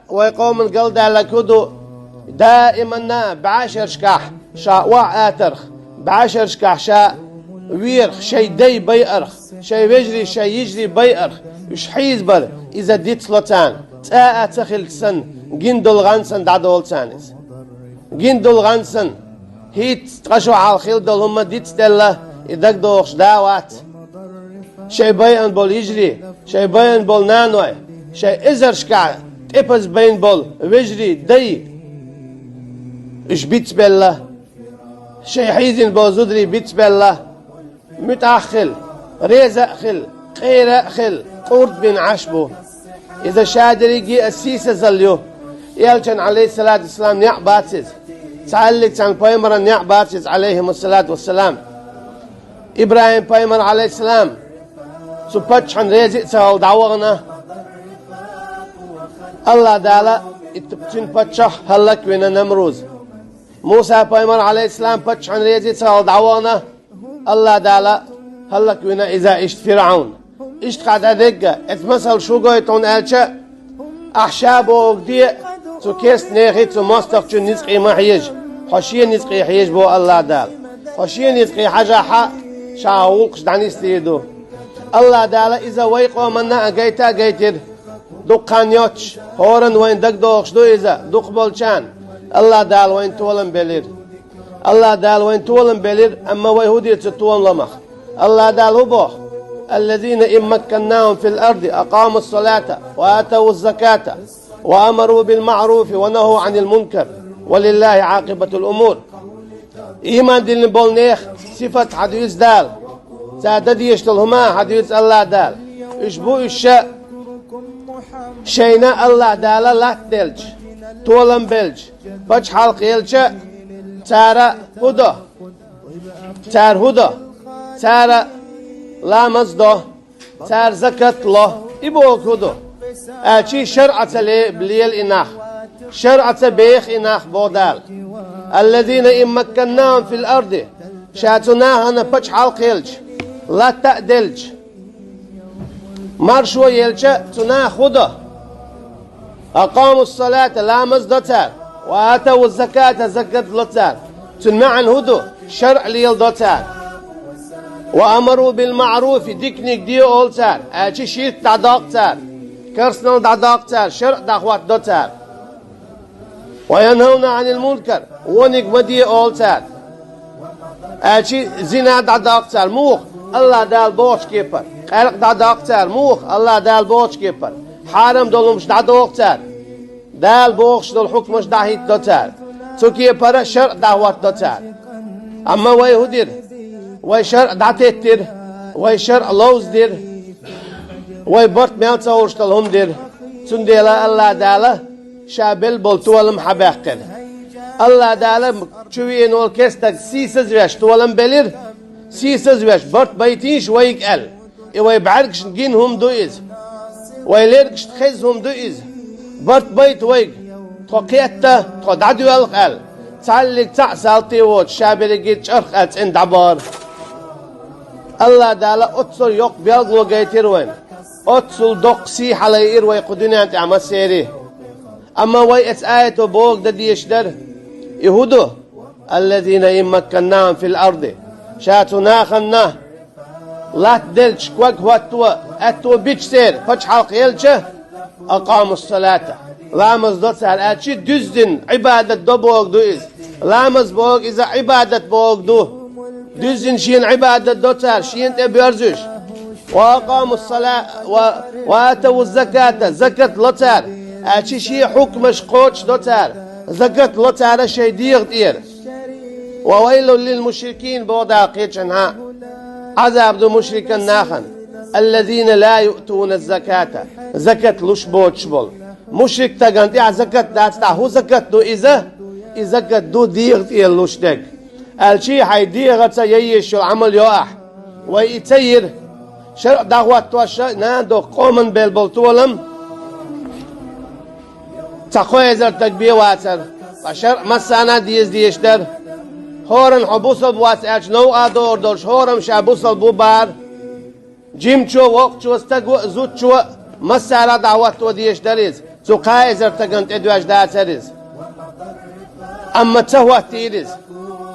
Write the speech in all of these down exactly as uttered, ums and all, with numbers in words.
Вай къоман галдаьлларг хӀу ду? Даиманна бӀаьшерашкахь ша охьа атарх, бӀаьшерашкахь ша верах, шай дай байарх, шай вежарий, шай йижарий байарх, уьш хьийзабар, иза дицло царна, цкъа а ца хилча санна, гина долу гӀан санна дӀадолу царна иза. Гина долу гӀан санна, хӀинца ткъа шо хьалха хилла долу хӀума дицделла, и дагадогӀуш да а вац. Шай байъина болу йижарий, шай байъина болу наной, шай эзаршкахь тӀепаза байна болу вежарий, дай, уьш бицбелла, шай хьийзина болу зударий бицбелла, муьтӀахь а хила, реза а хила, къера а хила, къурд бина Ӏаш бу. Иза ша дерриге а сийсазалла ю. Элчан, Ӏалайхиссалату вассалам, неӀ бац иза. Цхьаьллиг цхьана пайхамаран неӀ бац иза, Ӏалайхимуссалату вассалам. ИбрахӀим-пайхамар, Ӏалайхиссалам, цу паччахьна реза а ца хилла дӀавахана. АллахӀ Дала и т-, цуьнан паччахь хӀаллаквина Намруз. Муса-пайхамар, Ӏалайхиссалам, паччахьна реза а ца хилла дӀавахана. АллахӀ Дала хӀаллаквина иза иштта ФирӀавн. Иштта хьан дӀадегга, эцу масал шу гойту хьуна аьлча, ахь ша бохург де, цу керста нехий, цу мостагӀчун ницкъий ма хьежа, хьо шен ницкъий хьежа боху АллахӀ Дала. Хьо шен ницкъий хьажахь а, ша гӀуллакхаш дӀанисдийр ду. АллахӀ Дала иза вай къоманна а гайта а гайтира. Дукха хан йоццуш, хӀоранна вайна дагадогӀуш ду иза, дукхахболчарна, АллахӀ Дала вайна толам белира. АллахӀ Дала вайна толам белира, амма вай хӀун дира цу толамах? АллахӀ Дала хӀун боху? الذين إن مكناهم في الأرض أقاموا الصلاة وآتوا الزكاة وأمروا بالمعروف ونهوا عن المنكر ولله عاقبة الأمور. Ийман диллина болу нехан сифат хьадуьйцу Дала. Цара дан дезаш долу хӀума хьадуьйцу АллахӀ Дала. Уьш бу уьш ша, шайна АллахӀ Дала латта делча, толам белча, пачхьалкх елча, цара хӀун до? Цара хӀун до? Цара ламаз до, цара закат ло. И бохург хӀун ду? Аьлча шарӀаца ле-, лела и нах. ШарӀаца беха и нах, боху Дала. الذين إن مكناهم في الأرض. Ша цу нахана пачхьалкх елча, латта а делча, маршо елча, цу наха хӀун до? أقاموا الصلاة, ламаз до цара, وآتوا الزكاة, закат ло цара. Цуьнан маьӀна хӀун ду? ШарӀ леладо цара. وأمروا بالمعروف, диканиг де олу цара, аьлча ширк дӀадоккху цара, керстанал дӀадоккху цара, шарӀ дӀахӀоттадо цара. وينهون عن المنكر, вониг ма де олу цара. Аьлча зина дӀадоккху цара, муха? АллахӀ Дала бохучу кепара. Къаьркъа дӀадоккху цара, муха? АллахӀ Дала бохучу кепара. Хьарам долу хӀумаш дӀадоху цара, Дала бохуш долу хьукмаш дӀахӀиттадо цара. Цу кепара шарӀ дӀахӀоттадо цара. Амма вай хӀун дира? Вай шарӀ дӀатеттира, вай шарӀ ловзадира, вай барт мел ца хуьлуш долу хӀума дира. Цундела АллахӀ Дала Ша белла болу толам хьабаьккхира. АллахӀ Дала чу веана волу кестаг сийсазвеш толам белира, сийсазвеш барт байтийша вайга аьлла. И вай бӀаьргашна гина хӀума ду иза. Вай лергашна хезна хӀума ду иза. Барт байта вайга, тхо кхетта, тхо дӀадоьлху аьлла. Цхьаллиг цхьаъ салтий воцуш, ша берриге чӀарх аьлла цӀена дӀабахара. АллахӀ Дала оццул йоккха билгало гайтира вайна. Оццул доккха сий хьалайира вай кху дуьнен тӀехь массерий. Амма вай эцу аято бохург дан дезаш дара. И хӀун ду? الذين إن مكناهم في الأرض. Ша цу нахана латта делча, ког хӀотто, аьтто бича церан, пачхьалкх елча, أقاموا الصلاة. Ламаз до цара, аьлча дуьззина Ӏибадат до бохург ду иза. Ламаз бохург иза Ӏибадат бохург ду. Дуьззина шена Ӏибадат до цара, шена тӀе боьрзуьйтуш. وأقاموا الصلاة و-، وآتوا الزكاة, закат ло цара, аьлча шен хьукмаш кхочушдо цара, закат ло цара шайн дегӀа тӀера. وويل للمشركين, боху Дала кхечанхьа. Ӏазаб ду мушрикан нахана. الذين لا يؤتون الزكاة, закат луш боцуш болу. Мушрик стагана тӀехь закат дац, тӀаккха хӀун закат ду иза? И закат ду дегӀа тӀера луш дерг. Аьлча хьайн дегӀаца ян езаш йолу Ӏамал йо ахь. Вай и ца йира. ШарӀ дӀахӀоттош а, нана доху къоман белла болу толам цхьа кхо эзар стаг бен вацара. Ткъа шарӀ массарна а деза дезаш дара. ХӀоранна хьо бусалба вац аьлча, новкъа догӀур долуш, хӀораммо ша бусалба ву бахара. Жимачо, воккхачо, стаго а, зудчо а, массара а дӀахӀотто дезаш дара иза. Цу кхаа эзар стагана тӀедоьжна дацар иза. Амма ца хӀоттийра иза.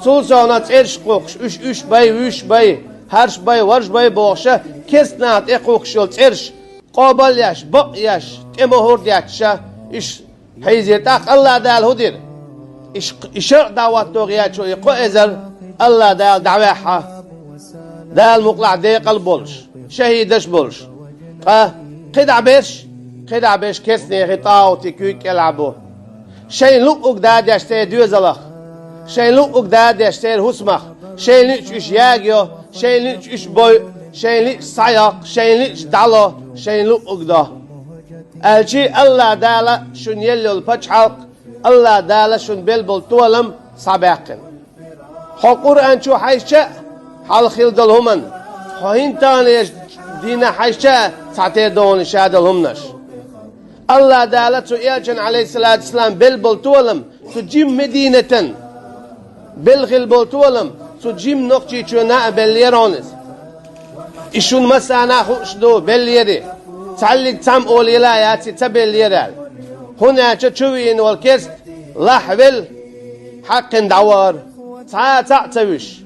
Цул совнагӀа цӀераш кхухкуш, уьш уьш бай, вуьш бай, хӀорш бай, ворхӀ бай бохуш, керста наха тӀекхухкуш йолу цӀераш къобал еш, бакъ еш, тӀе мухӀар детташ, уьш хьийзира. ТӀаккха АллахӀ Дала хӀун дира? И ш-, и шарӀ дӀахӀотто гӀертачу и кхо эзар АллахӀ Дала дӀаваьхьа, Дала мукъалахь декъал болуш, шахӀидаш болуш. Ткъа кхидӀа берш, кхидӀа берш керстанехи тӀагӀутийн куьйга кӀелахь бу. Шайна луъург дадеш церан доьзалх, шайна луъург дадеш церан хӀусамах, шайна луъучу уьш ягайо, шайна луъучу уьш бойу, шайна луъучу схьайоккху, шайна луъучу дӀало, шайна луъург до. Аьлча, АллахӀ Дала шуна елла йолу пачхьалкх, АллахӀ Дала шуна белла болу толам схьабаьккхина. Хьо Къуръан чу хьаьжча а, хьалха хилла долу хӀуманна, хьо хӀинца тахана еш дийнахь хьаьжча а, цхьатерра догӀуна ша долу хӀуманаш. АллахӀ Дала цу элчанна, Ӏалайхиссалату вассалам, белла болу толам, цу жимма Мединатан белла хилла болу толам, цу жимма Нохчийчоьнна а беллера хьуна иза. И шуна массарна а хууш ду, беллера. Цхьаллиг цхьамма олийла а яц и ца беллера аьлла. ХӀунда аьлча чу вийна волу керста лахьвелла, хьаккхина дӀавахара, цхьа а цхьаъ ца вуьсуш.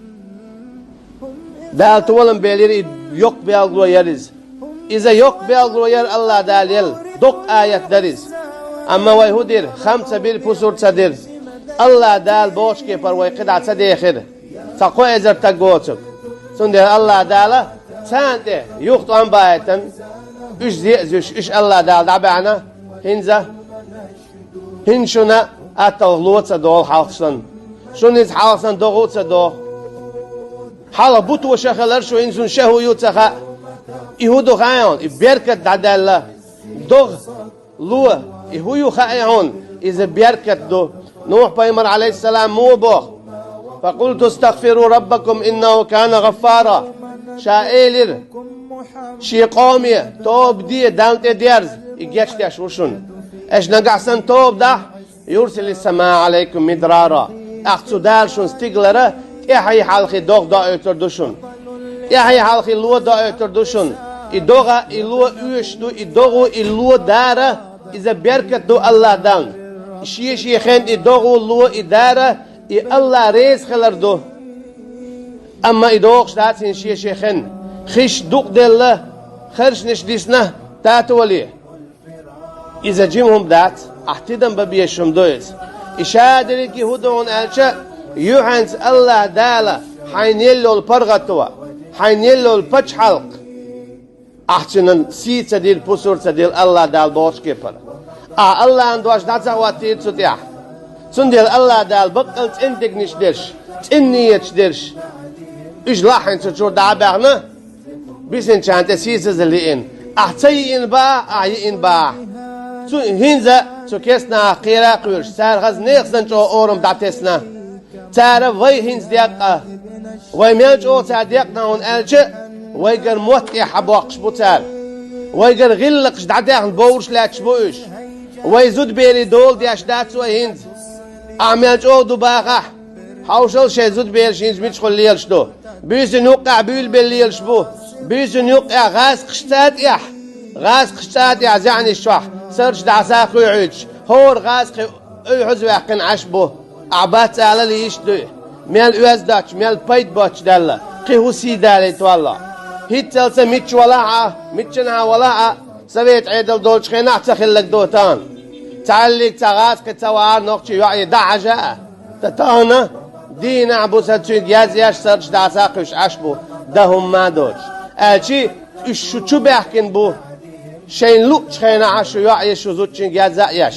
Дала толам белира, и йоккха белгало яра иза. Иза йоккха белгало яра АллахӀ Дала елла, доккха аят дара иза. Амма вай хӀун дира? Хам ца бира, пусар ца дира. АллахӀ Дала бохучу кепара вай кхидӀа ца дехира. Цхьа кхо эзар стаг воцург. Цундела АллахӀ Дала царна тӀе юха тӀом баийтина, уьш зе а зуьйш, уьш АллахӀ Дала дӀабаьхьна, хӀинца, хӀинца шуна атталла ло ца догӀу хьалха санна. Шуна иза хьалха санна догӀу а ца догӀу. Хьалха бутт вуьш хилар шу, хӀинца шуна ша хӀун ю ца хаьа. И хӀун ду хаьий хьуна? И беркат дӀадаьлла. ДогӀа ло, и хӀун ю хаьий хьуна? Иза беркат ду. Нухь-пайхамар, Ӏалайхиссалам, муха боху: «Факъулту стагъфиру раббакум, иннаху кана гъаффара». Ша элира шен къоме: «Тоба де, Далла тӀедерза, и гечдеш ву шуна. Аша нагахь санна тоба дахь, юрсилис-самаа Ӏалайкум мидрара». ТӀаккха цу Дала шуна стигалара тӀаьхьий хьалхий догӀа доуьйтур ду шуна. ТӀаьхьий хьалхий ло доуьйтур ду шуна. И догӀа, и ло оьшуш ду, и догӀа, и ло дара, иза беркат ду АллахӀ Далла. Шен-шен хенна и догӀа, ло, и дара, и АллахӀ реза хилар ду. Амма и догӀуш дац хӀинца шен-шен хенна. Хиш дукъ делла, харшнаш дисна, тата вале. Иза жима хӀума дац, ахь тидам бан безаш хӀума ду иза. И шадерриге хӀун ду хьуна аьлча, юьхьанца АллахӀ Дала хьайна елла йолу паргӀато, хьайна елла йолу пачхьалкх, ахь цуьнан сий ца дилла, пусар ца дилла АллахӀ Дала бохучу кепара. Ахь АллахӀан дош дӀа ца хӀоттийра цу тӀехь. Цундела АллахӀ Дала баккъал цӀена дегнаш дерш, цӀена нийяташ дерш, уьш лахьийна цу чуьра дӀа а баьхна, бисинчарна тӀе сийсазалла йиъна. Ахь ца йиъна бахахь, ахь йиъна бахахь. Цу хӀинца цу керстанахах кхера а кхоьруш, цара хаза нехан санна чӀогӀа орам дӀатесна. Цара вай хӀинца декъа, вай мел чӀогӀа цара декъна хьуна аьлча, вайгара мотт тӀехьа боккхуш бу цара. Вайгара гӀиллакхаш дӀадаьхна бовраш лаьтташ бу уьш. Вай зудаберийн дола деш дац вай хӀинца. Ахь мел чӀогӀа ду бахахь, хьовшал шайн зудабераш хӀинца мичахула лелаш ду. Буьйсанна юккъехь буьйлабелла лелаш бу. Буьйсанна юккъехь гӀазкхашца тӀехь, гӀазкхашца тӀехь зӀенаш чохь, сарч дӀаса а кхуьйхьуьйтуш, хӀора гӀазкхи уьйхьаза ваьккхина Ӏаш бу. Ахь бац алал йиш дуй. Мел оьзда доцуш, мел пайда боцуш даьлла, кхин хӀун сий далийта валло. ХӀинццалц мичча валахь а, миччанхьа валахь а, совет Ӏедал долчу хенахь ца хилларг ду тахана. Цхьаллиг цхьа гӀазкхи ца вахьара нохчи йоӀе дӀахьажа а, ткъа тахана дийнахь-бусалба цуьнга язъеш, сарч дӀаса а кхуьйсуш Ӏаш бу, дан хӀумма а доцуш. Аьлчи, уьш шу чу баьхкина бу, шайна луъучу хенахь шу йоӀе шу зудчуьнга язъа а еш.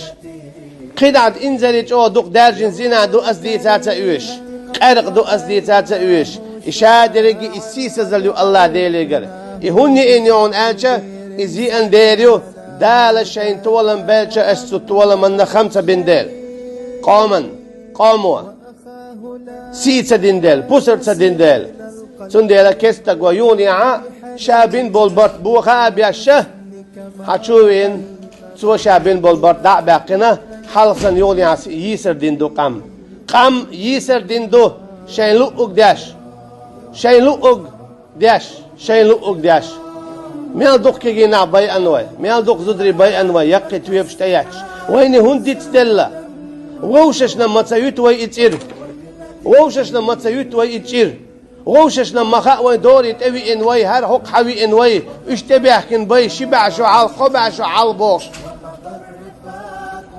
КхидӀа инзаре чӀогӀа дукха даьржина зина ду ас дийца а ца оьшуш, къаьркъа ду ас дийца а ца оьшуш. И шадерриге и сийсазалла ю АллахӀ Делегара. И хӀунда йиъна ю хьуна аьлча, иза йиъна дера ю, Дала шайна толам белча, ас цу толаманна хам ца бина дела. Къоман, къомо сий ца дина дела, пусар ца дина дела. Цундела керста стаг ван юханехьа ша бина болу барт бохо а беш, хьан чу а веана, цо ша бина болу барт дӀа а баьккхина, хьалха санна юханехьа йийсар дина ду къам. Къам йийсар дина ду, шайн луъург деш, шайн луъург деш, шайн луъург деш. Мел дукха кегий нах байъан вай, мел дукха зударий байъан вай, яккхий тоьпаш тӀеетташ. Вайна хӀунда дицделла? Вовшашна ма ца юьту вай и цӀера. Вовшашна ма ца юьту вай и цӀера. Вовшашна ма хаьа вайн дорий тӀевиъна вай, хӀара хӀокху хьан виъна вай, уьш тӀебаьхкина бай, ши бӀе шо хьалха, кхо бӀе шо хьалха бохуш.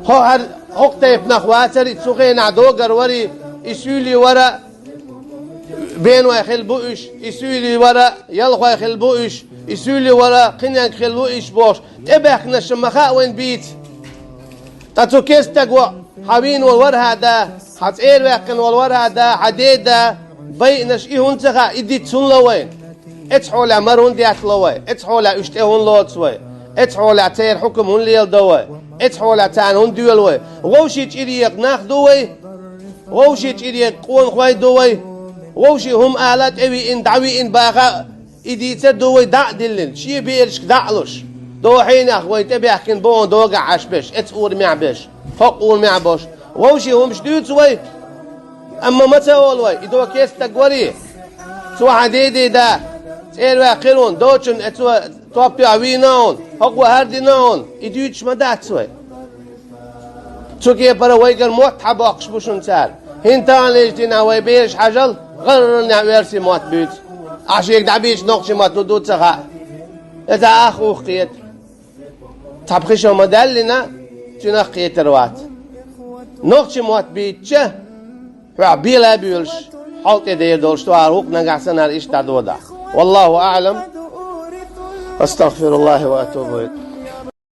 ХӀо хӀара хӀокху тайпанах вацара, и цу хенахь догар вара, и суьйлий вара, беной хилла бу уьш, и суьйлий вара, ялхой хилла бу уьш, и суьйлий вара, кхиненга хилла ву уьш бохуш, тӀебаьхкинаршна ма хаьа вайн бийца. Ткъа цу керста стага хьан вийна волу вара хьан да, хьан цӀера ваьккхина волу вара хьан да, хьан деда, байинарш и хӀунда ца хаьа, и диц хӀунда ло вайна? Эцу хьолехь мара хӀунда еттало вай? Эцу хьолехь уьш тӀе хӀунда лоцу вай? Эцу хьолехь церан хьукам хӀунда леладо вай? Эцу хьолехь царна хӀунда доьлу вай? Вовшийн чӀире нах ду вай? Вовшийн чӀире къонахой ду вай? Вовшийн хӀума ала тӀевиъна, дӀавиъна баха, и дийцар ду вай дӀа а диллина, шен берашка дӀа а луш. Дохьийнах вай тӀебаьхкина боху догахь Ӏаш берш, эцу урамехь берш, хӀокху урамехь болуш. Вовшийн хӀумаш дуьйцу вай, амма ма ца олу вай, и до керста стаг варий? Цо хьан дийдий да, цӀера ваьккхира хьуна, доцчунна эцо топ тоьхна вийна хьуна, хӀокхо хӀара дина хьуна, и дуьйцуш ма дац вай. Цу кепара вайгара мотт хьан боккхуш бу шуна цара? ХӀинца таханлерчу дийнахь вай бераш хьажал, гӀарра неӀ оьрсийн мотт буьйцу. Ахь шега дӀабийцича нохчийн мотт хӀун ду ца хаьа. Иза ах ух кхета. Цхьа пхи шо ма даьллина, цуьнах кхетар вац. Нохчийн мотт бийцича, хьоьгахь бела а боьлуш, хьал тӀе дер долуш ду, хӀара хӀуъа нагахь санна иштта дӀадодахь. Валлаху аӀлам. Астагфируллаха ва атубу илайх.